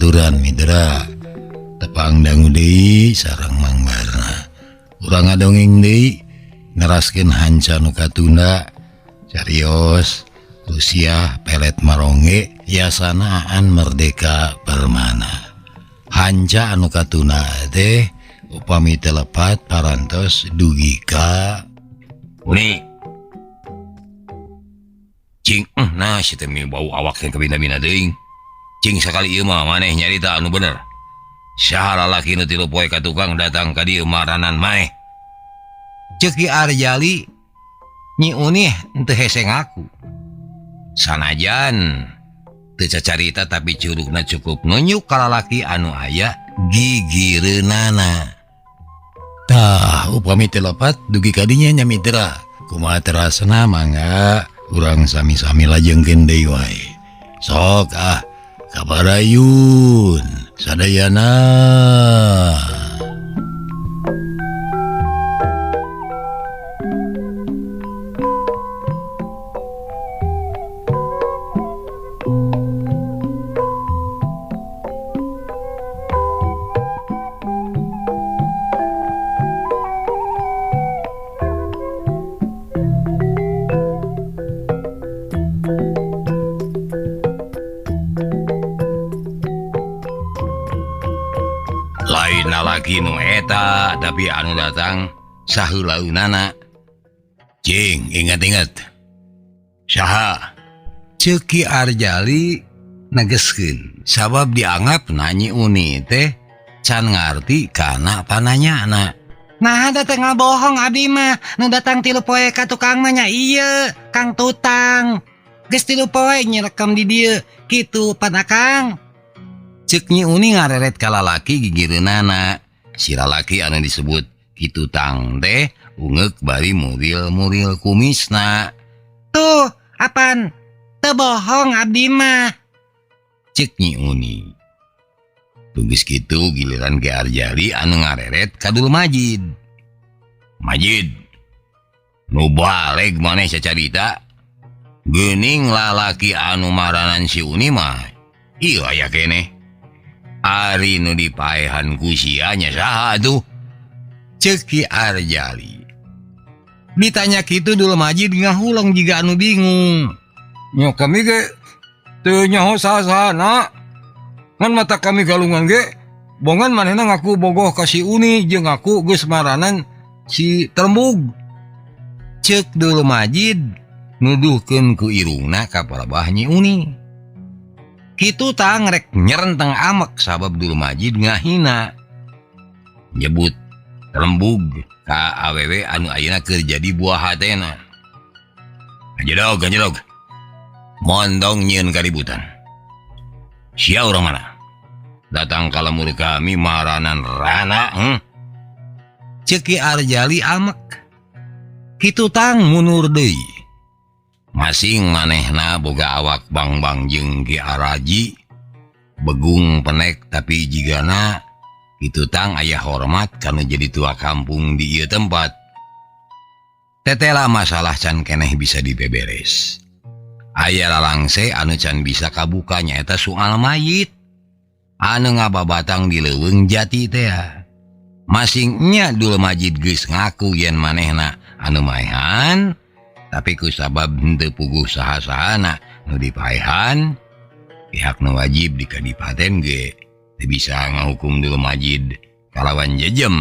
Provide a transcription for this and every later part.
Babaturan Mitra tepang dangu deui sareng Mang Barna. Urang ngadongeng deui neraskeun hanca nu katunda carios Rusia pelet maronge yasana Aan Merdeka Permana. Hanca anu katunda teh upami teu lepat parantos dugi ka Uni. Cing, nah si teh bau awak teh kabina-bina teuing. Cing sakali ieu mah maneh nyarita anu bener. Saha lalaki nu 3 poe ka tukang datang ka dieu maranan maneh. Ceuk Ki Arjali Nyi Unih henteu hese ngaku. Sanajan teu cacarita tapi curugna cukup nunjuk ka lalaki anu aya gigireunana. Tah, upami teu lepat dugi ka dinya nya Mitra. Kumaha terasana mangga urang sami-sami lajengkeun deui wae. Sok ah kabarayun sadayana. Lagi nu eta tapi anu datang saheulaunana. Cing, ingat-ingat. Saha? Ceuk Ki Arjali negeskeun sabab dianggap Nyi Uni teh can ngarti kana pananyana. Nah, da teh ngabohong abdi mah. Nu datang 3 poe ka tukang mah nya ieu, Kang Tutang. Geus 3 poe nyirekam di dieu, kitu pan Akang. Ceuk Nyi Uni ngareret ka lalaki gigireunana. Si lalaki anu disebut Ki Tutang teh ungeuk bari muril-muril kumisna. Tuh, apan? Teu bohong abdi mah. Ceuk Nyi Uni. Tunggus kitu giliran Ki Arjali anu ngareret ka Dul Majid. Majid, nu baleg maneh sacarita. Geuning lalaki anu maranan si Uni mah ieu aya keneh. Ari nu dipaehan ku sia nya saha atuh? Ceuk Ki Arjali. Ditanya kitu Dul Majid ngahuleng jiga anu bingung. Nya kami ge teu nyaho saha-sahana. Ngan mata kami galungan ge bongan manehna ngaku bogoh ka si Uni jeung ngaku geus maranan si Terembug. Ceuk Dul Majid nuduhkeun ku irungna ka palebah Nyi Uni. Kitu tang rek nyerenteng amek sabab Dul Majid ngahina. Nyebut Terembug ka awewe anu ayeuna keur jadi buah hatena. Anjedog, anjedog. Mondong nyieun kaributan. Sia urang mana? Datang ka lemur kami maranan rana, Ceuk Ki Arjali amek. Kitu tang mundur deui. Masing manehna boga awak bang-bang jeung Ki Araji, begung penek tapi jigana kitu tang aya hormat kana jadi tua kampung di ieu tempat. Tetela masalah can keneh bisa dibeberes. Aya lalangse anu can bisa kabuka nyaeta soal mayit anu ngababatang di leuweung jati teh. Masingnya Dul Majid geus ngaku yen manehna anu maehan, tapi ku sabab henteu puguh saha-sahana nu dipaehan, pihak nu wajib di kadipaten ge teu bisa ngahukum Dul Majid kalawan jejem.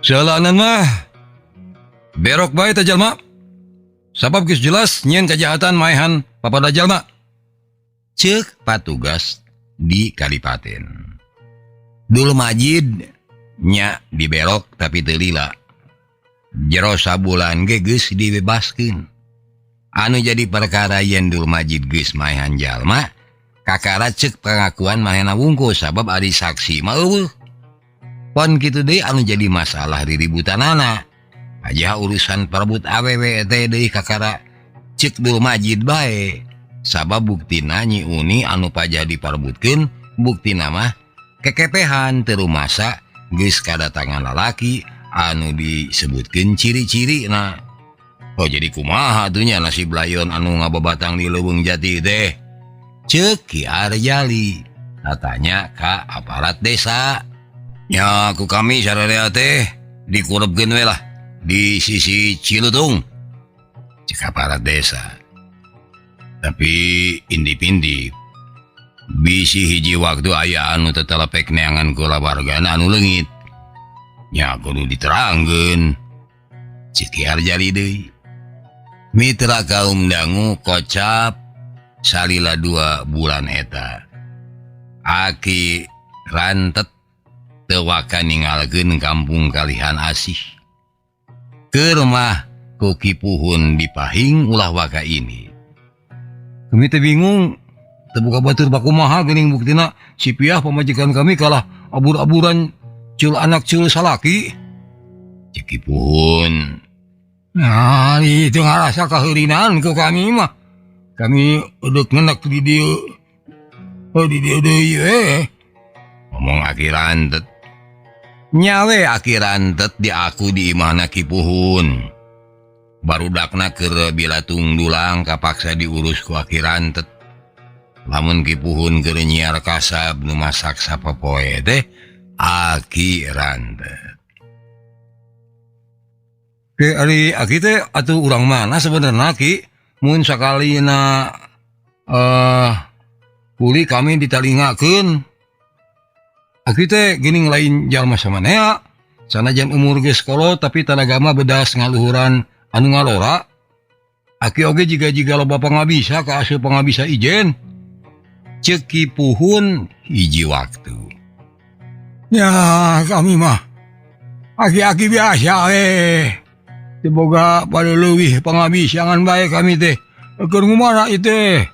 Saeulaan mah berok bae teh jalma. Sabab geus jelas nyieun kajahatan maehan papada jalma. Ceuk patugas di kadipaten. Dul Majid nya diberok tapi teu lila. Jero sabulan ge geus dibebaskeun. Anu jadi perkara yen Dul Majid geus maehan jalma, kakara ceuk pengakuan manehna wungkul sabab ari saksi mah eueuh. Pon kitu deui anu jadi masalah riributanana. Aja urusan perebut awewe teh deui kakara ceuk Dul Majid bae. Sabab buktina Nyi Uni anu pajah diparebutkeun, buktina mah kekepehan teu rumasa geus kadatangan lalaki anu disebutkeun ciri-cirina. Oh jadi kumaha atuh nya nasib layon anu ngababatang di leuweung jati teh. Cek Ki Arjali katanya ka aparat desa. Nya ku kami sararea teh dikurepkeun we lah di sisi Cilutung. Cek aparat desa. Tapi indip-indip bisi hiji waktu aya anu tetelepek neangan kulawargana anu leungit. Nya kudu diterangkeun. Cek Ki Arjali deui. Mitra kaum dangu kocap salila 2 bulan eta. Aki rantet teu waka ningalkeun kampung Kalihan Asih. Keur mah ku Ki Puhun dipahing ulah waka ini. Kami teh bingung teu buka batur bakumaha geuning buktina si Piah pamajikan kami kalah abur-aburan cul anak cul salaki. Cek Ki Puhun. Nah, itu ngarasa kaheurinaan ku kami mah. Kami udah ngenek di dieu. Oh, di dieu deui we. Ngomong Aki Rantet. Nyawe Aki Rantet di aku di imahna Ki Puhun. Barudakna keur bilatung dulang kapaksa diurus ku Aki Rantet. Lamun Ki Puhun keur nyiar kasab nu masak sapopoe teh Aki Rantet. Ke ari aki teh atuh urang mana sebenarnya Ki? Mun sakalina kuli kami ditalingakeun. Aki teh geuning lain jalma samanea. Sanajan umur geus kolot tapi tanaga mah bedas ngaluhuran anu ngalora. Aki oge jiga-jiga loba pangabisa ka asup pangabisa ijen. Ceuk Ki Puhun hiji waktu. Ya kami mah aki-aki biasa we. Teu boga paleuwih pangabisangan bae kami teh. Keur ngumara ieu teh.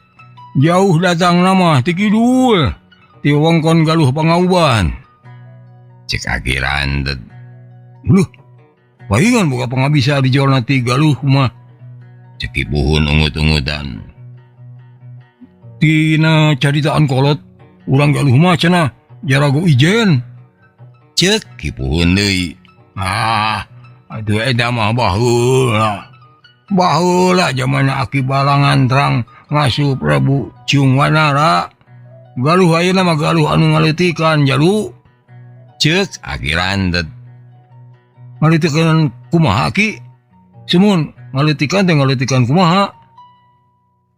Jauh datang nama ti kidul. Ti wewengkon Galuh Pangauban. Cek Aki Rantet. Luh, palingan boga pangabisa dijolna ti Galuh mah. Cek Ki Puhun ungut-ungutan. Tina caritaan kolot urang Galuh mah cenah jarago ijen. Cek Ki Puhun deui. Ah, aduh eta mah baheula. Baheula jaman Aki Balangan terang ngasup Prabu Ciung Wanara. Galuh ayeuna mah galuh anu ngaleutikan jalu. Cek Aki Rantet. Ngaleutikan kumaha Ki? Sumun ngaleutikan teh ngaleutikan kumaha?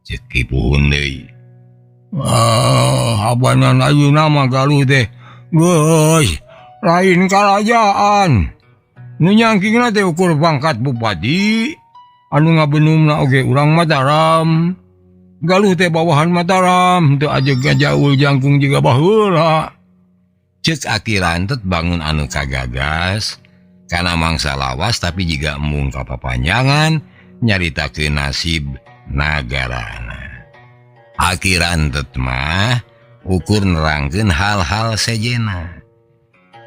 Cek Ki Puhun deui. Ah, abanan ayeuna mah galuh teh geus lain karajaan. Nu nyangkingna teh ukur pangkat bupati, anu ngabenumna oge urang Mataram. Galuh teh bawahan Mataram, teu ajeg ngajaul jangkung jiga baheula. Cek Aki Rantet bangun anu kagagas kana mangsa lawas tapi jiga embung kapapanjangan nyaritakeun nasib nagarana. Aki Rantet mah ukur nerangkeun hal-hal sejena.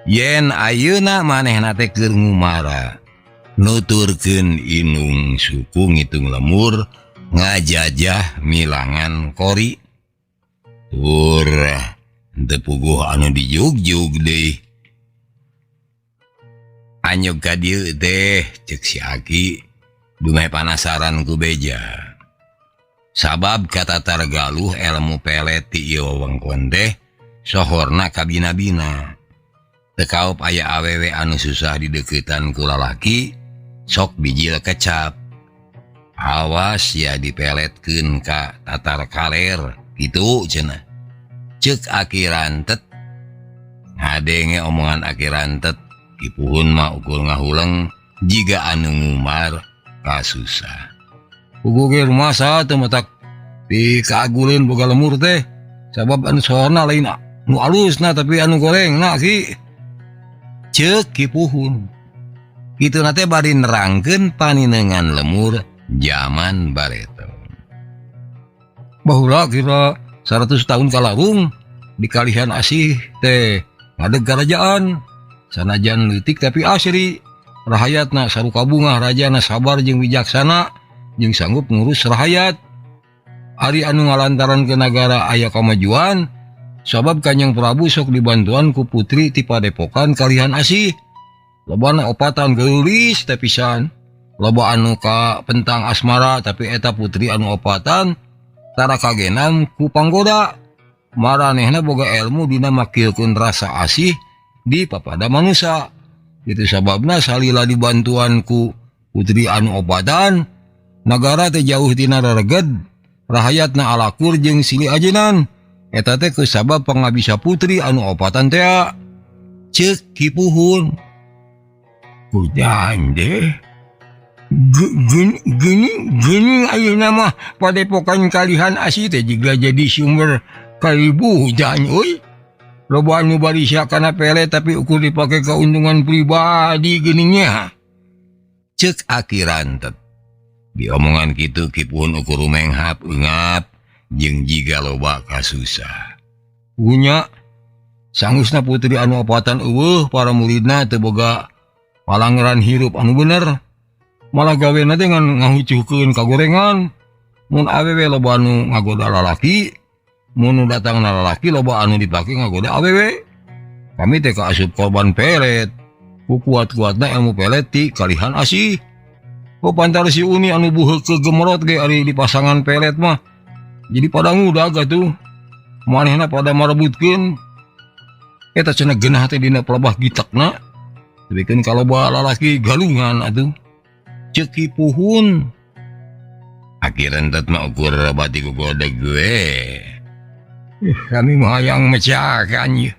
Yen ayeuna manehna teh keur ngumara nuturkeun inung suku ngitung lemur ngajajah milangan kori. Tur teu puguh anu dijugjug deui. Anyog ka dieu teh ceuk si Aki dumeh panasaran ku beja. Sabab katatar Galuh elmu pelet ti ieu wewengkon teh sohorna kabina-bina. Teu kaop aya awewe anu susah dideuketan ku lalaki sok bijil kecap. Awas ya dipeletkeun ka tatar kaler kitu cenah. Ceuk Aki Rantet. Ngadenge omongan Aki Rantet, Ki Puhun mah ukur ngahuleng jiga anu ngumar kasusah. Puguh ge rumasa teu matak dikaguleun boga lemur teh. Sabab anu sohorna lain nu alusna tapi anu gorengna Ki. Ceuk Ki Puhun. Kituna teh bari nerangkeun paninengan lemur jaman bareto. Baheula kira 100 tahun kalarung di Kalihan Asih teh ngadeg karajaan. Sanajan leutik tapi asri. Rahayatna saruka bungah, rajana sabar jeung wijaksana jeung sanggup ngurus rahayat. Ari anu ngalantaran ke nagara aya kamajuan sabab Kanjeng Prabu sok dibantuan ku putri ti padepokan Kalihan Asih. Lobana opatan geulis teh pisan. Loba anu ka pentang asmara tapi eta putri anu opatan Tara kagenam ku panggoda. Maranehna boga ilmu dina makilkeun rasa asih di papada manusia. Itu sababna salila dibantuan ku putri anu obatan nagara teh jauh tina rereged rahayatna alakur jeung silih ajenan. Eta teh kusabab pangabisa putri anu opatan teh Ceuk Ki Puhun. Hujan deh. Gini gini ayeuna mah padepokan kalihan asih teh jiga jadi sumber kaributan euy. Loba anu barisa kana pelet tapi ukur dipake keuntungan pribadi geuningnya. Ceuk Aki Rantet. Diomongan kitu Ki Puhun ukur rumenghap eungap jeung jiga loba kasusah. Punya sanggeusna putri anu opatan eueuh para muridna teu boga palangran hirup anu bener. Malah gawena teh ngan ngahucuhkeun kagorengan. Mun awewe loba anu ngagoda lalaki, mun nu datangna lalaki loba anu dipake ngagoda awewe. Kami teh kaasup korban pelet. Ku kuat-kuatna ilmu pelet ti kalihan asih. Oh pantar si Uni anu buheuk ke gemerot ge ari di pasangan pelet mah. Jadi pada ngudag atuh. Manehna pada marebutkeun. Eta cenah geunah teh dina pelebah gitekna. Tepikeun kaloba lalaki galungan atuh. Ceuk Ki Puhun. Aki Rentet mah ukur bati gogodeg we. Kami mah hayang mecakan ieu.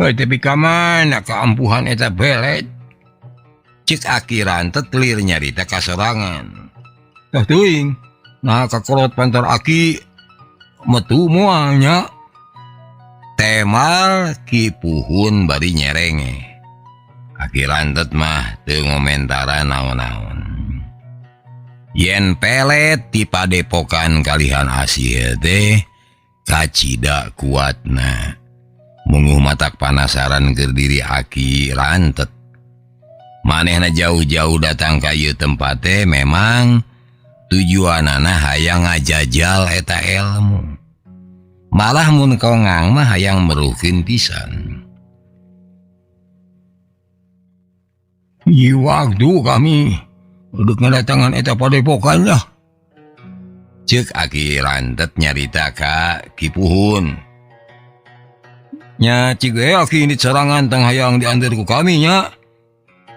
Heuh tapi ka mana kaampuhan eta pelet? Ceuk Aki Rantet lir nyarita kasorangan. Tah teuing. Nah kakolot pantar aki metu moal nya. Temal Ki Puhun bari nyerenge. Aki Rantet mah teu ngomentaran naon-naon. Yen pelet ti padepokan kalihan asih teh kacida kuatna. Munguh matak panasaran keur diri Aki Rantet. Manehna jauh-jauh datang ka ieu tempat teh memang tujuanana hayang ngajajal eta ilmu. Malah mun kongang mah hayang meruhkeun pisan. Ieu waktu kami udah ngadatangan eta padepokan lah. Ceuk Aki Rantet nyarita ka Ki Puhun. Nya cik we aki ini serangan tang hayang diantar ku kami nya.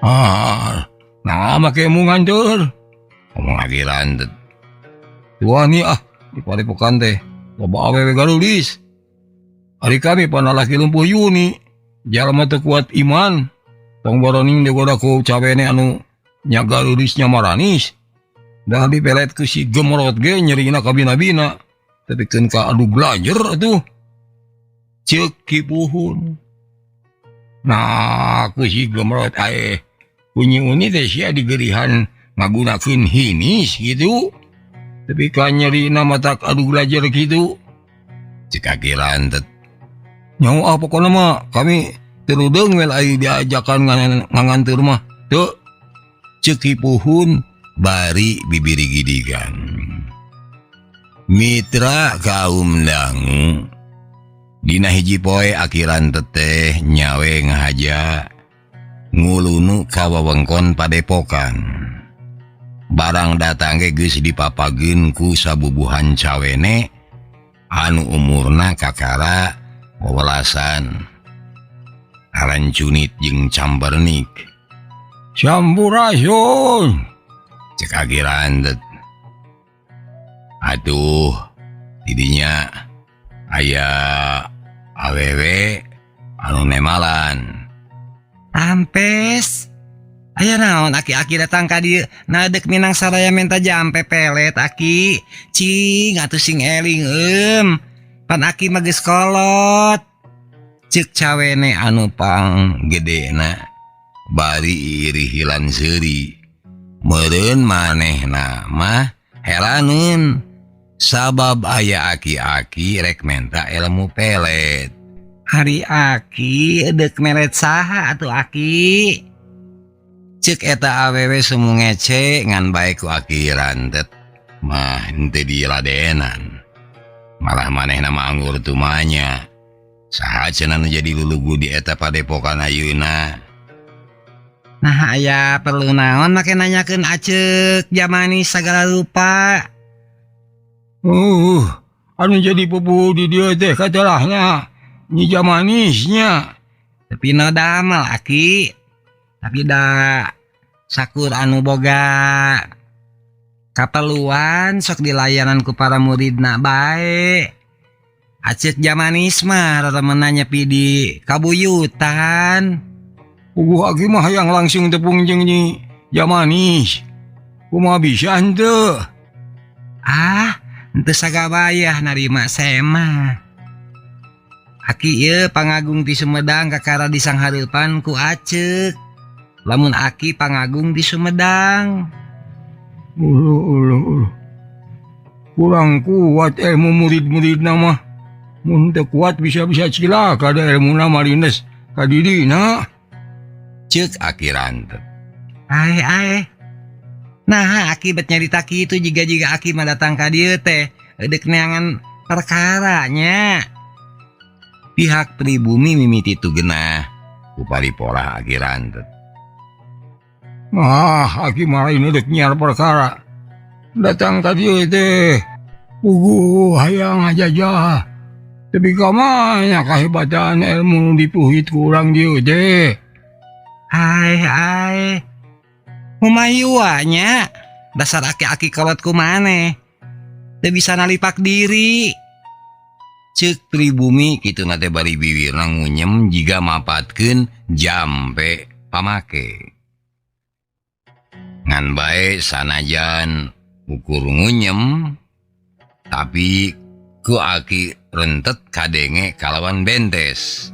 Ah, nah make mu nganteur. Ngomong Aki Rantet. Wani ah di padepokan teh loba awewe garulis. Ari kami panalaki lumpuh yuni, jalma teu kuat iman. Tong boroning digoda ku cawene anu nya garulisnya maranis. Dah dipelet ku si gemrot ge nyerina kabina-bina. Tapi keun ka adu belajar atuh. Ceuk Ki Puhun. Nah, ku si gemrot ae kunyi uni teh sia digerihan ngagunakeun hinis gitu. Tapi ka nyerina matak adu belajar gitu. Ceuk Aki Rantet. Nyawa ah pokona mah kami terudeung we ai diajakan nganganteur mah. Teu. Ceuk Ki Puhun bari bibiri gidigan. Mitra kaum dangu. Dina hiji poe Aki Rantet teh nyawe ngahaja ngulunu ka wewengkon padepokan. Barang datang ge geus dipapageun ku sabubuhan cawene anu umurna kakara wewelasan. Arancunit jeung Cambernik. Sampurasun. Ceuk Aki Rantet. Aduh, didinya aya awewe anu nemalan. Ampes. Aya naon aki-aki datang ka dieu nah deuk minang saraya minta jampe pelet aki. Cing atuh sing eling Pan aki mah geus kolot. Ceuk cawene anu pang gedena bari irihilan seuri. Meureun manehna mah heraneun sabab aya aki-aki rek menta ilmu pelet. Ari aki deuk melet saha atuh aki? Ceuk eta awewe semu ngece ngan bae ku Aki Rantet mah henteu diladenan. Malah manehna mah anggur tumanya. Saha cenah nu jadi lulugu di eta padepokan ayeuna? Nah aya perlu naon make nanyakeun aceuk jamani sagala rupa. Anu jadi pupuhu di dieu teh katelahna Nyi Jamanisnya. Tapi no damel aki. Tapi da sakur anu boga kaperluan sok dilayanan ku para muridna bae. Acek Jamanis mah reremenan nyepi di kabuyutan. Puguh aki mah hayang langsung tepung jeung Nyi Jamanis. Kumaha bisa henteu? Ah, henteu sagabayah narima sema. Aki ieu pangagung ti Sumedang kakara disanghareupan ku Acek. Lamun aki pangagung di Sumedang. Uluh uluh uluh. Kurang kuat ilmu murid-muridna mah. Mun teu kuat bisa-bisa cilaka da ilmuna marines ka didina. Ceuk Aki Rantet. Ae ae. Nah, aki bet nyarita kitu jiga-jiga aki mah datang ka dieu teh deuk neangan perkaranya. Pihak pribumi mimiti tu genah ku pariporah Aki Rantet. Ah, aki mah lain deuk nyiar perkara. Datang ka dieu teh puguh hayang ngajajah. Tapi ka mana kahebatan ilmu nu dipuhit ku urang dieu teh. Ae ae. Humayua nya dasar aki-aki kolot ku maneh. Teu bisa nalipak diri. Ceuk pribumi kituna teh bari biwirna ngunyem jiga mapatkeun jampe pamake. Ngan bae sanajan ukur ngunyem tapi ku Aki Rentet kadenge kalawan bentes.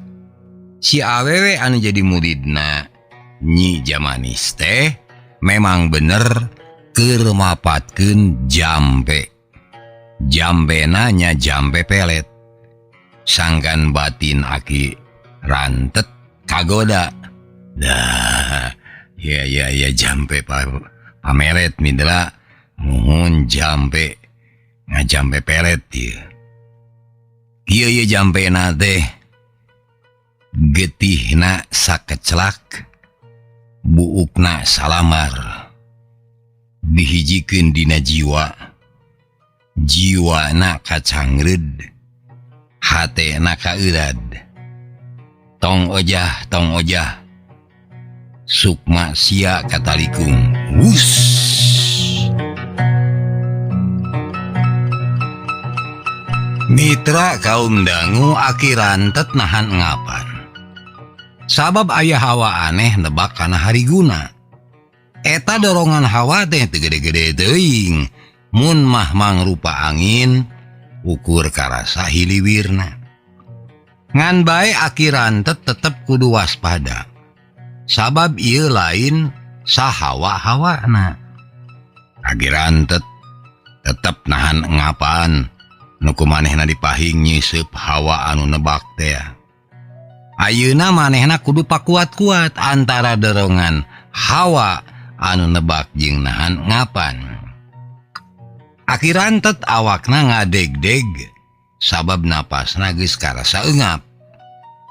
Si awewe anu jadi muridna Nyi Jamanis teh memang bener keur mapatkeun jampe. Jambena nya jampe pelet. Sangkan batin Aki Rantet kagoda. Dah, ya ya ya jampe pameret midra muhun jampe ngajampe pelet ieu. Kieu ieu jampena teh getihna sakeclak buukna salamar dihijikeun dina jiwa jiwana kacangreud hatena kaeurad tong ojah sukma sia katalikung wus. Mitra kaum dangu Aki Rantet nahan ngapan sabab aya hawa aneh nebak kana hariguna. Eta dorongan hawa teh teu gede-gede teuing mun mah mangrupa angin ukur karasa hiliwirna. Ngan bae Aki Rantet tetep kudu waspada sabab ieu lain sahawa-hawana. Aki Rantet tetep nahan ngapan nu ku manehna dipahing nyiseup hawa anu nebak teh. Ayeuna manehna kudu pakuat-kuat antara dorongan hawa anu nebak jeung nahan ngapan. Aki Rantet awakna ngadegdeg sabab napasna geus karasa eungap.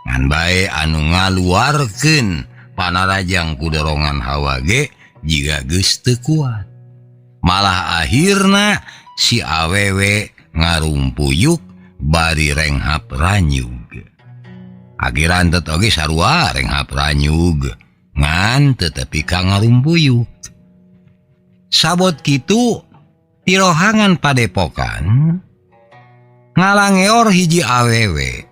Ngan bae anu ngaluarkeun panarajang ku dorongan hawa ge jiga geus teu kuat. Malah akhirna si awewe ngarumpuyuk bari renghap ranyug. Aki Rantet oge sarua renghap ranyug ngan teu tepi ka ngarumpuyuk. Sabot kitu tirohangan padepokan ngalangeor hiji awewe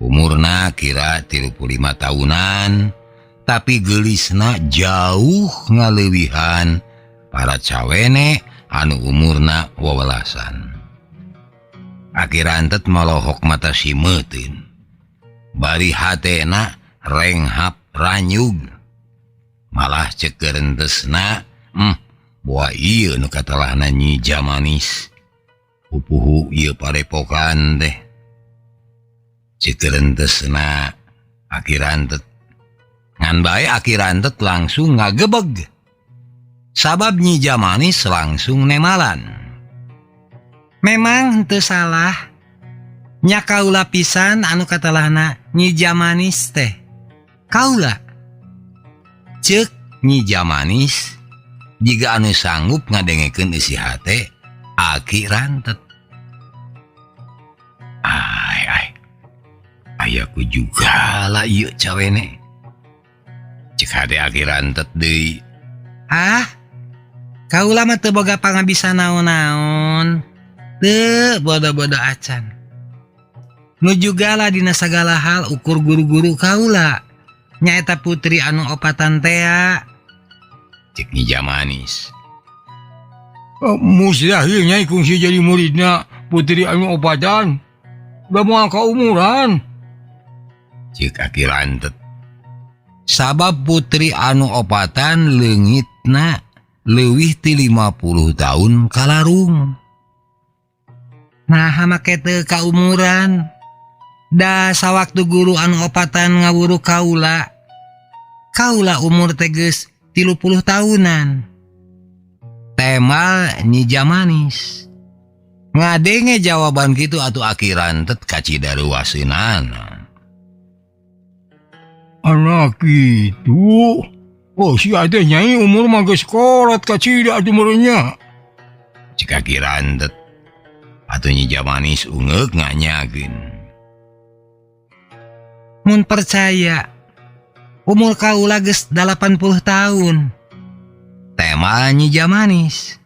umurna kira 35 tahunan tapi geulisna jauh ngaleuwihan para cawene anu umurna wewelasan. Aki Rantet malohok mata simeuteun bari hatena renghap ranyug. Malah ceuk rentesna, boa ieu nu katelahna Nyi Jamanis. Pupuhu ieu padepokan teh. Ceuk rentesna Aki Rantet. Ngan bae Aki Rantet langsung ngagebeg. Sabab Nyi Jamanis langsung nemalan. Memang henteu salah. Nya kaula pisan anu katelahna Nyi Jamanis teh. Kaula. Ceuk Nyi Jamanis jiga anu sanggup ngadengekeun isi hate Aki Rantet. Jiga ku jugala ieu cawene. Cek hade aki rantet deui. Ah, kaula mah teu boga pangabisa naon-naon. Teu bodo-bodo acan. Nu jugala dina sagala hal ukur guru-guru kaula. Nyaeta putri anu opatan tea. Cek Nyi Jamanis. Oh, mustahil nyai kungsi jadi muridna putri anu opatan. Da moal kaumuran. Cek aki rantet. Sabab putri anu opatan leungitna leuwih ti 50 tahun kalarung. Nah, make teu kaumuran. Da sawaktu guru anu opatan ngawuru kaula. Kaula umur teh geus 30 tahunan. Temal Nyi Jamanis. Ngadenge jawaban kitu atuh aki rantet kacida reuwaseunana. Anak itu. Oh, si ade nyai umur mah geus kolot kacida atuh meureun nya. Cek aki rantet. Atuh Nyi Jamanis ungeuk nganyakeun. Mun percaya umur kaula geus 80 tahun. Temal Nyi Jamanis.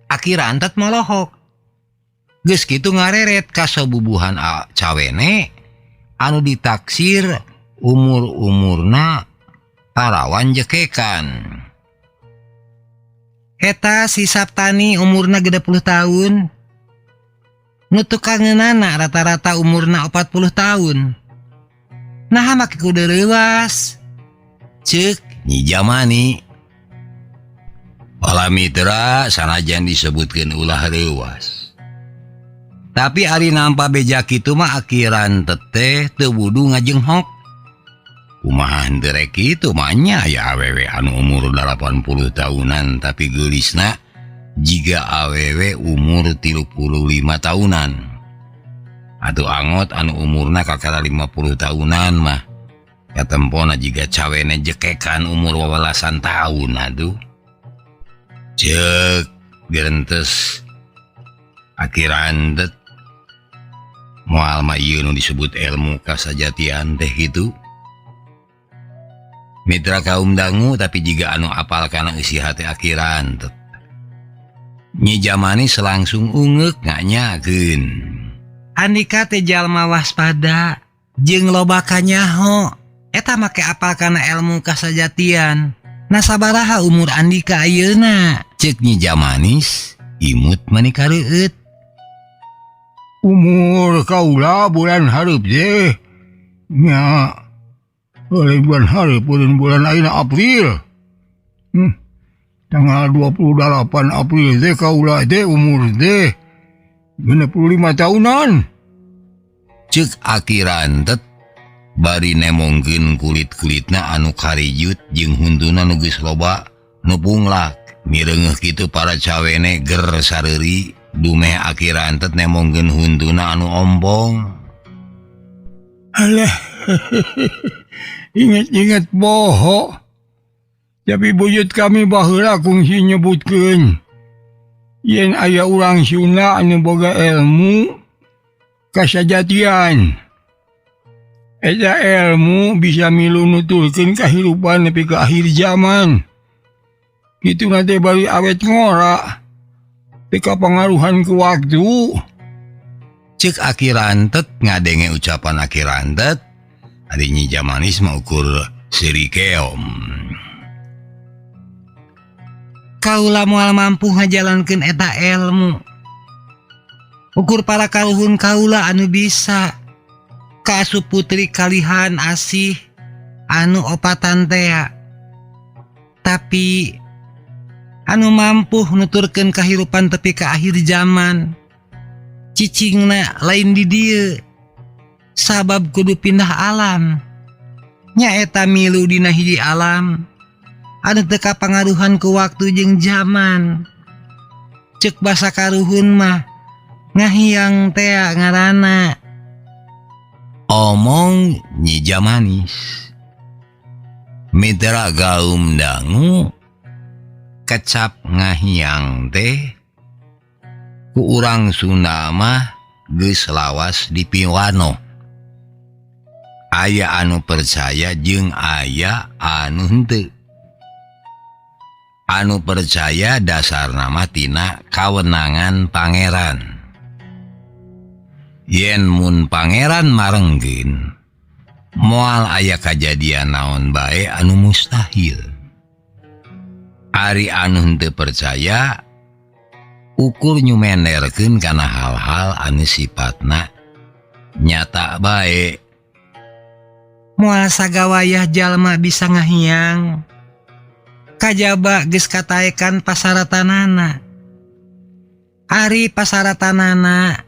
Aki rantet molohok. Geus kitu ngareret ka sabubuhan cawene anu ditaksir umur-umurna parawan jekekan. Eta si Saptani umurna 60 tahun. Nu tukangeunana rata-rata umurna 40 tahun. Nah make kudu reuwas. Cek Nyi Jamani. Para mitra sanajan disebutkeun ulah reuwas. Tapi ari nampa beja kitu mah aki rantet teh teu wudu ngajenghok. Kumaha henteu rek kitu mah nya aya awewe anu umur 80 tahunan tapi geulisna jiga awewe umur 35 tahunan. Atuh angot anu umurna kakara 50 tahunan mah katempona jiga cawene jekekan umur wewelasan tahun atuh. Cek gerentes aki rantet moal mah ieu nu disebut ilmu kasajatian teh kitu. Mitra kaum dangu tapi jiga anu apal kana eusi hate aki rantet. Nyi Jamanis langsung ungeuk nganyakeun. Andika teh jalma waspada jeung loba kanyaho. Eta make apal kana ilmu kasajatian. Nah sabaraha umur Andika ayeuna? Cek Nyi Jamanis imut mani kareueut. Umur kaula bulan hareup teh nya oleh bulan hareup bulan ayeuna April. Tanggal 28 April teh kaula teh umur teh 65 tahunan. Cek aki rantet bari nemongkeun kulit-kulitna anu karijut jeung huntuna nu geus loba nu punglak. Mireungeuh kitu para cawene ger sareuri dumeh aki rantet nemongkeun huntuna anu ompong. Alah, inget-inget boho. Tapi buyut kami baheula kungsi nyebutkeun yen aya urang Sunda anu boga ilmu kasajatian. Eta ilmu bisa milu nuturkeun kahirupan nepi ka akhir zaman. Kitu teh bari awet ngora. Teu kapangaruhan ku waktu. Cek aki rantet ngadenge ucapan aki rantet, ari Nyi Jamanis mah ukur seuri keom. Kaula moal mampu ngajalankeun eta ilmu. Ukur para kaluhun kaula anu bisa. Kaasup putri kalihan asih anu opatan tea. Tapi anu mampu nuturkeun kahirupan tepi ka akhir zaman. Cicingna lain di dieu. Sabab kudu pindah alam. Nyaeta milu dina hiji alam. Anu teu kapangaruhan ku waktu jeung zaman. Ceuk basa karuhun mah ngahiang tea ngaranna. Omong Nyi Jamanis. Mitra gaum dangu kecap ngahiang teh ku urang Sunda mah geus lawas dipiwano. Aya anu percaya jeung aya anu henteu. Anu percaya dasar nama tina kawenangan pangeran. Yen mun pangeran marenggeun, moal aya kajadian naon bae anu mustahil. Ari anu henteu percaya ukur nyumenderkeun kana hal-hal anu sifatna nyata bae. Moal sagawayah jalma bisa ngahiang kajaba geus kataekan pasaratanana. Ari pasaratanana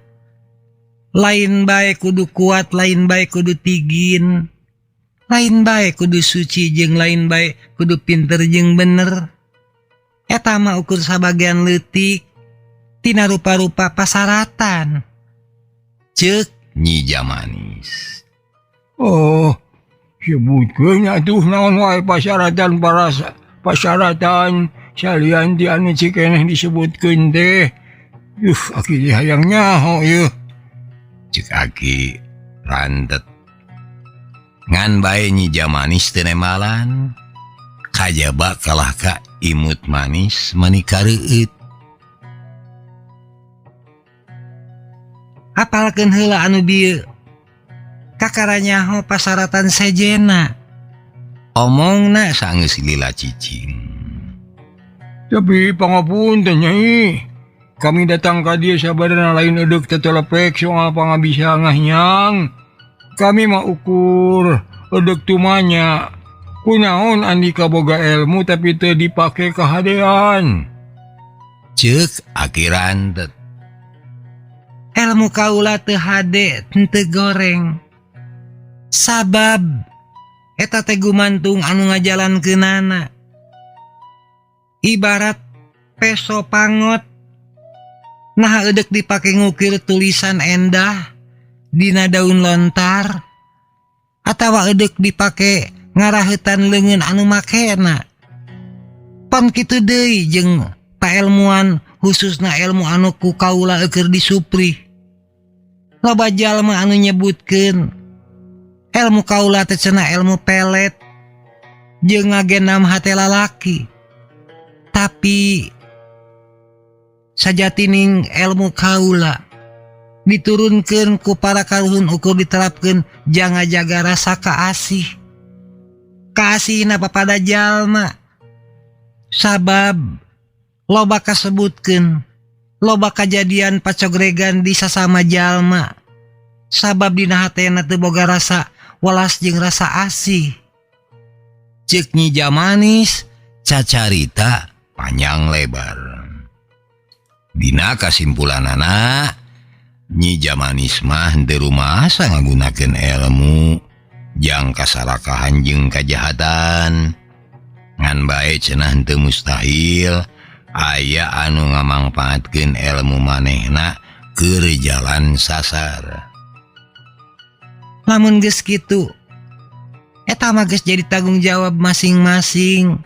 lain bae kudu kuat, lain bae kudu tigin, lain bae kudu suci jeung lain bae kudu pinter jeung bener. Eta mah ukur sabagian leutik tina rupa-rupa pasaratan. Ceuk Nyi Jamanis. Oh, sebutkeun atuh naon wae pasaratan pasaratan salian ti anu cikeneh disebutkeun teh. Yuh, aki hayang nyaho yeuh. Cek aki rantet. Ngan bae Nyi Jamanis teu nembalan. Kajaba kalah ka imut manis mani kareueut. Apalkeun heula anu bieu. Kakara nyaho pasaratan sejena. Omongna sanggeus lila cicing. Tapi pangapunten Nyai, kami datang ka dieu sabarana lain edeuk tetelepek soal pangabisa ngahiang. Kami mah ukur edeuk tumanya. Kunaon andika boga ilmu tapi teu dipake kahadean. Ceuk aki rantet. Ilmu kaula teu hade teu goreng. Sabab eta teh gumantung anu ngajalankeunana. Ibarat peso pangot. Nah eudek dipake ngukir tulisan endah dina daun lontar atawa eudek dipake ngaraheutan leungeun anu makena. Pan kitu deui jeung paelmuan khususna ilmu anu ku kaula eueur disupri. Loba jalma anu nyebutkeun ilmu kaula teh cenah ilmu pelet jeung ngagenam hate lalaki. Tapi sajatining ilmu kaula diturunkeun ku para karuhun ukur diterapkeun jang ngajaga rasa kaasih. Kaasihna papada jalma. Sabab loba kasebutkeun, loba kajadian pacogregan di sasama jalma. Sabab dina hatena teu boga rasa welas jeung rasa asih. Ceuk Nyi Jamanis cacarita panjang lebar. Dina kasimpulanana Nyi Jamanis mah henteu rumasa ngagunakeun ilmu jang kasarakahan jeung kajahatan. Ngan bae cenah henteu mustahil aya anu ngamangpaatkeun ilmu manehna keur jalan sasar. Lamun geus kitu eta mah geus jadi tanggung jawab masing-masing.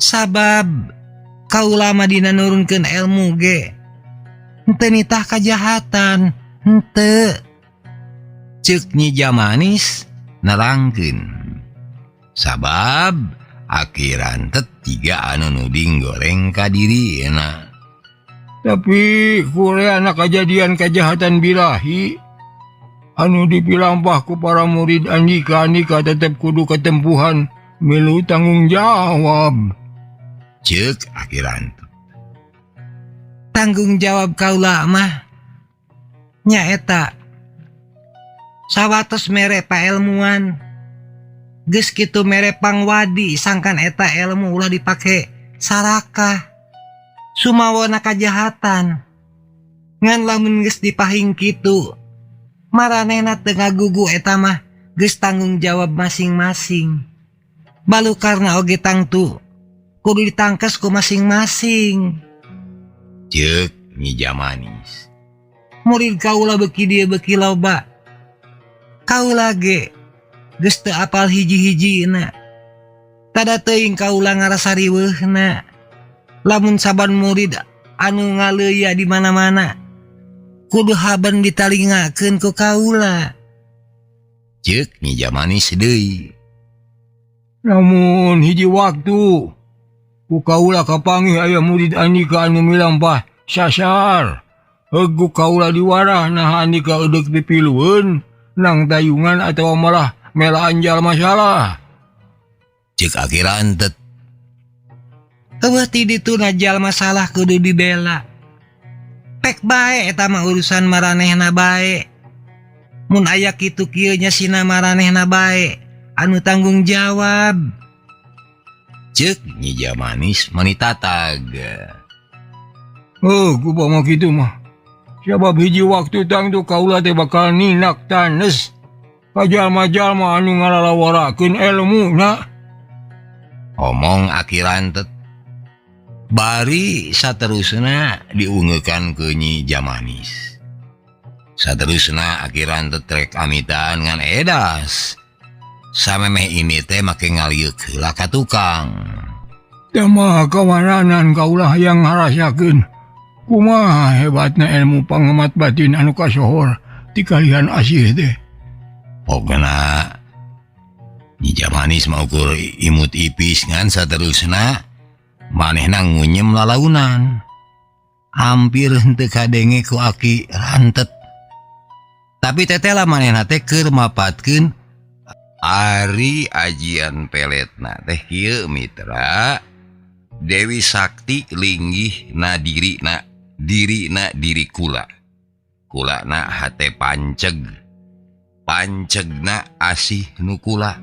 Sabab kaula mah dina nurunkeun ilmu ge henteu nitah kajahatan, henteu. Ceuk Nyi Jamanis nerangkeun. Sabab akhiran tetiga anu nuding goreng ka dirina. Tapi kureana kajadian kejahatan birahi anu dipilampah ku para murid andika, andika tetep kudu ketempuhan milu tanggung jawab. Ceuk akhiran tanggung jawab kaula mah nyaeta sawatos mere paelmuan geus kitu mere pangwadi sangkan eta ilmu ulah dipake sarakah sumawona kajahatan. Ngan lamun geus dipahing kitu maranehna teu ngagugu eta mah geus tanggung jawab masing-masing. Balukarna oge tangtu kudu ditangkes ku masing-masing. Ceuk Nyi Jamanis. Murid kaula beuki dieu beuki loba. Kaula ge geus teu apal hiji-hijina. Tada teuing kaula ngarasa riweuhna. Lamun saban murid anu ngaleuya di mana-mana kudu haben ditalingakeun ku kaula. Ceuk Nyi Jamanis deui. Lamun hiji waktu ku kaula kapanggih aya murid andika anu milampah sasar. Heug ku kaula diwarah naha andika eudek pipilueun nang tayungan atawa malah melaan jalma salah. Ceuk Aki Rantet. Eueuh ti dituna jalma salah kudu dibela. Pek bae eta mah urusan maranehna bae. Mun aya kitu kieu nya sina maranehna bae anu tanggung jawab. Ceuk Nyi Jamanis mani tatag. Heuh upama kitu mah. Sabab hiji waktu tangtu kaula teh bakal ninak tanes ka jalma-jalma anu ngalalawarakeun elmuna. Omong Aki Rantet. Bari saterusna diungekan ku Nyi Jamanis. Saterusna Aki Rantet rek amitan ngan edas. Samemeh ini teh make ngaliuk heula ka tukang. Tah mah kawaranan kaulah yang ngarasakeun kumaha hebatna ilmu pangamat batin anu kasohor ti kalian asih teh. Pokona Nyi Jamanis mah ukur imut ipis ngan saterusna manehna ngunyem lalaunan. Hampir henteu kadenge ku Aki Rantet. Tapi tetela manehna teh keur mapatkeun ari ajian peletna teh kieu mitra. Dewi Sakti linggih na dirina, dirina diri kula. Kulana hate panceg, pancegna asih nu kula.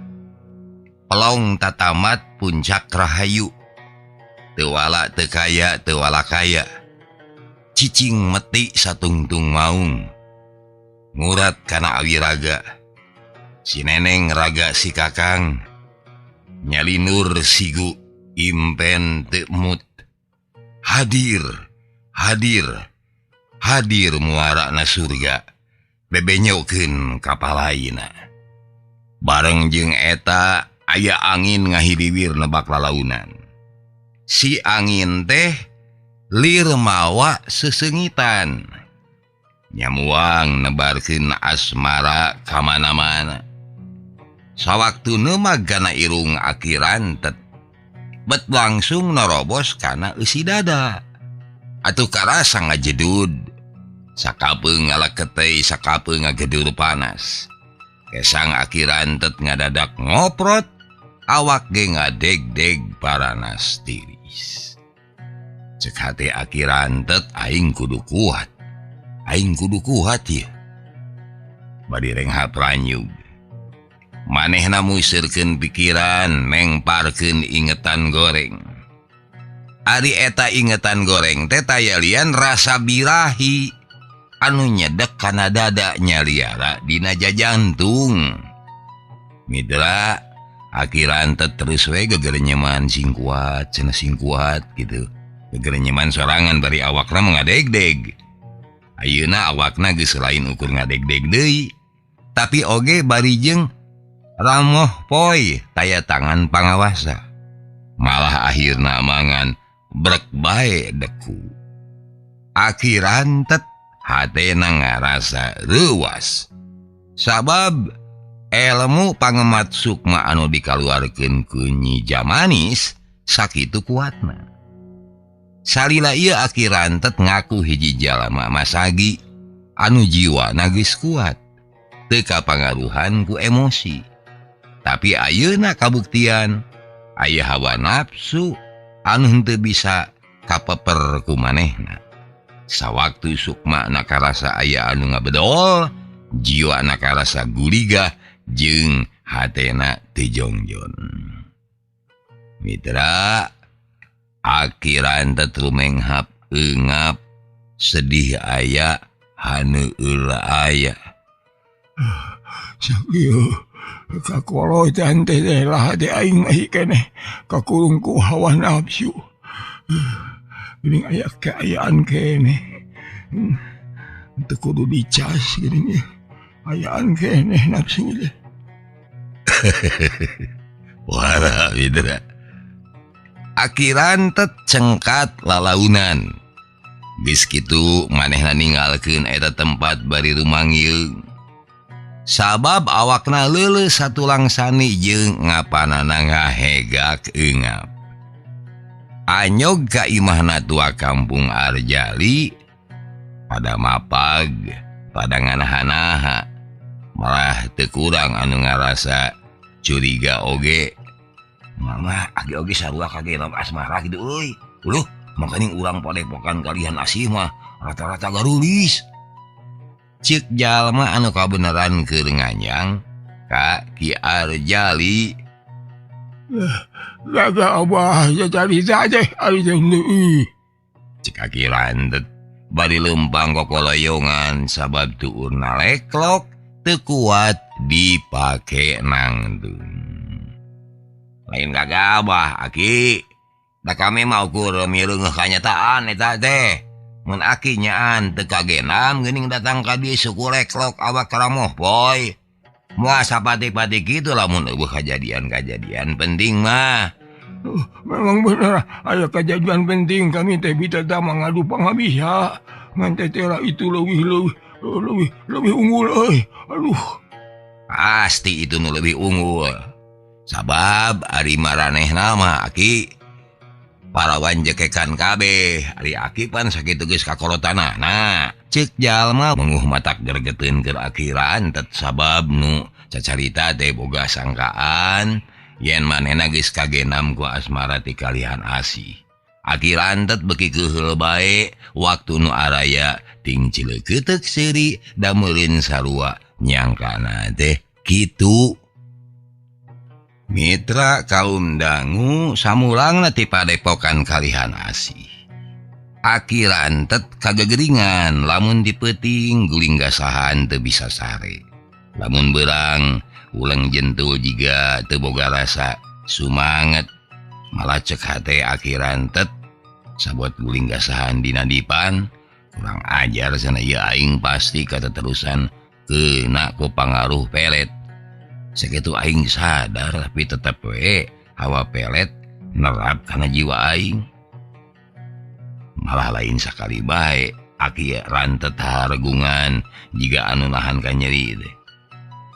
Pelong tatamat puncak rahayu. Teu wala teu kaya teu wala kaya. Cicing meti satungtung maung. Ngurat kana awiraga. Si neneng raga si kakang. Nyalinur sigu impen teu mut. Hadir, hadir, hadir muarana surga. Bebenyokeun kapalaina. Bareng jeung eta aya angin ngahiliwir nebak lalaunan. Si angin teh lir mawa sesengitan. Nyamuang nebarkeun asmara ka mana-mana. Sawaktu neumag kana irung Aki Rantet, bet langsung norobos kana eusi dada. Atuh karasa ngajedud. Sakapeung ngalaketei, sakapeung ngagedur panas. Kesang Aki Rantet ngadadak ngoprot, awak ge ngadeg-deg paranas tiris. Cek hate Aki Rantet, aing kudu kuat. Aing kudu kuat ieu. Bari renghap ranyug. Manehna museurkeun pikiran, mengparkeun ingetan goreng. Ari eta ingetan goreng teh taya lian rasa birahi anu nyedek kana dada nyaliara dina jajantung. Mitra, Aki Rantet terus we gegerenyeman sing kuat, cenah sing kuat gitu. Gegerenyeman sorangan bari awakna ngadeg-deg. Ayeuna awakna geus lain ukur ngadeg-deg deui, tapi oge bari jeung ramoh poy taya tangan pangawasa. Malah akhirna mangan brek bae deku. Aki Rantet hatena ngarasa reuwas. Sabab elmu pangemat sukma anu dikaluarkeun ku Nyi Jamanis sakitu kuatna. Salila ieu Aki Rantet ngaku hiji jalma masagi anu jiwana geus kuat, teu kapangaruhan ku emosi. Tapi ayeuna kabuktian aya hawa nafsu anu henteu bisa kapeper ku manehna. Sawaktu sukma na karasa aya anu ngabedol, jiwa na karasa guligah jeung hatena teu jongjon. Mitra, Aki Rantet rumenghap eungap, sedih aya, haneueul aya. Sakieu kakolotan teh lah hate aing masih keneh kakurung ku hawa nafsu. Geuning aya kaayaan keneh. Teu kudu dicas geuning ayaan keneh nafsu teh. Wah, Mitra. Aki Rantet cengkat lalaunan. Geus kitu manehna ninggalkeun eta tempat bari rumangyeung. Sabab awakna leuleus satulang sani jeung ngapanana ngahegak eungap. Anyog ka imahna tua kampung Arjali pada mapag pada nganaha-naha malah teu kurang anu ngarasa curiga oge. Mama agi oge sarua kagenam asmara kitu euy. Uluh, makaning urang padepokan kalihan asih mah rata-rata garulis. Cek jalma anu kabeneran keur nganyang ka Ki Arjali. Gaga abah carita teh ari teh deui. Cek Aki Rantet bari leumpang kokoloyongan sabab tuurna leklok teu kuat dipake nangtung. Lain gagabah Aki, da kami mah ukur mireungeuh kanyataan eta teh. Mun Aki nyaan teu kagenam geuning datang ka dieu suku leklok awak karamoh poy. Moal sapati-pati kitu lamun eueuh kajadian-kajadian penting mah. Memang bener aya kajadian penting kami teh bita tah mangadu pangabisa. Ngan tetera itu leuwih leuwih leuwih leuwih unggul euy. Aduh. Pasti itu nu leuwih unggul. Sabab ari maranehna mah Aki parawan jekekan kabeh, ari Aki pan sakitu geus kakorotanana. Ceuk jalma menguh matak gergeteun keur Aki Rantet sabab nu cacarita teh boga sangkaan yen manehna geus kagenam ku asmara ti kalihan asih. Aki Rantet beuki keuheul bae waktu nu araya ting cileukeuteup seuri da meureun sarua nyangkana teh kitu. Mitra kaum dangu samulangna ti padepokan kalihan asih. Aki Rantet kagegeringan lamun dipeuting guling gasahan teu bisa sare. Lamun beurang uleng jentul jiga teu boga rasa sumanget. Malah cek hate Aki Rantet sabot guling gasahan dina dipan kurang ajar sana ieu aing pasti kateterusan kena ku pangaruh pelet. Sakitu aing sadar tapi tetep we hawa pelet nerap kana jiwa aing. Malah lain sakali bae Aki Rantet haregungan jiga anu nahan ka nyeri teh.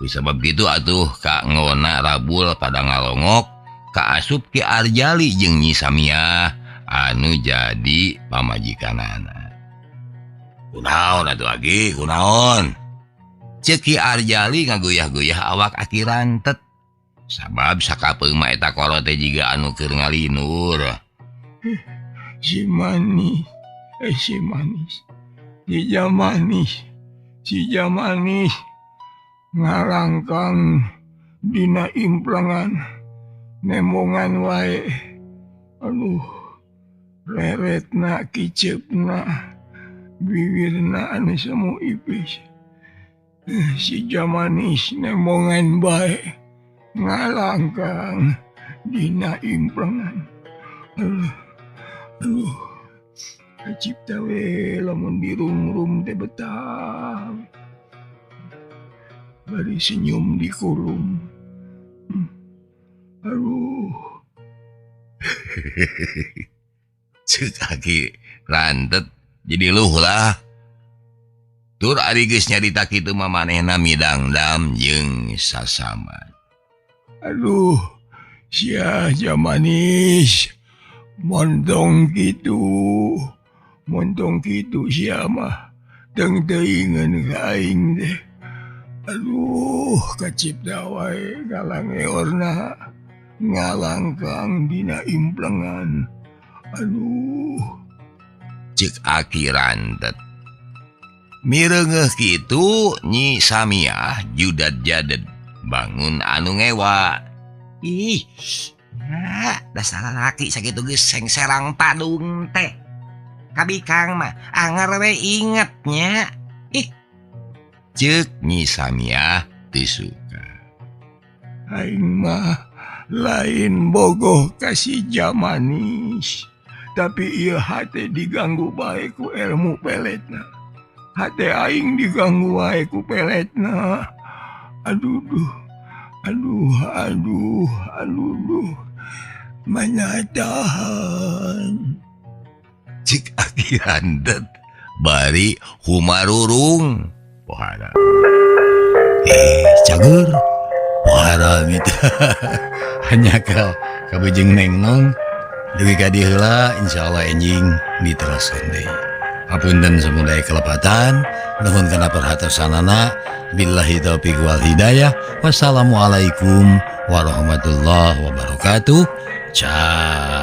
Ku sabab kitu atuh ka ngona rabul pada ngalongok ka asup Ki Arjali jeung Nyi Samiah anu jadi pamajikanana. Kunaon atuh Aki, kunaon? Ceuk Ki Arjali ngaguyah-guyah awak Aki Rantet. Sabab sakapeung mah eta kolot teh jiga anu keur ngalinur. Si manis, si manis, si jamanis, si jamanis ngalangkang dina implangan nemongan wae. Aduh, reretna kiceupna bibirna anu semu ipis. Si jamanis nemongan bae ngalangkang dina implangan. Aduh, aduh, kacipta we lamun dirungrum teh betah. Bari senyum dikurung. Aduh. Ceuk Aki Rantet jadi luh lah. Tur ari geus nyarita kitu mah manehna midangdam jeung sasama. Aduh, sia jamanis. Montong kitu. Montong kitu sia mah. Teng teuingeun ka aing teh. Aduh, kacipta wae ngalangeorna ngalangkang dina implengan. Aduh. Ceuk Aki Rantet. Mireungeuh kitu Nyi Samiah judad jaded bangun anu ngewa. Ih, nah, dasar lalaki sakitu geus sengserang padung teh. Kabikang mah anger we ingetnya. Ih, Ceuk Nyi Samiah teu suka. Aing mah lain bogoh ka si jamanis, tapi ieu hate diganggu bae ku ilmu peletna. Hate aing diganggu wae ku peletna. Aduh, duh. Aduh, aduh, aduh, duh. Manyatahan. Cik Aki Rantet bari humarurung pohara. Cager haram itu hanya kal kabujeng neng nong dugi ka dieu heula, insyaallah enjing diteruskeun deui. Hapunten samudaya kelepatan, nuhun kana perhatosanana. Billahi taufiq wal hidayah, wassalamualaikum warahmatullahi wabarakatuh. Ciao.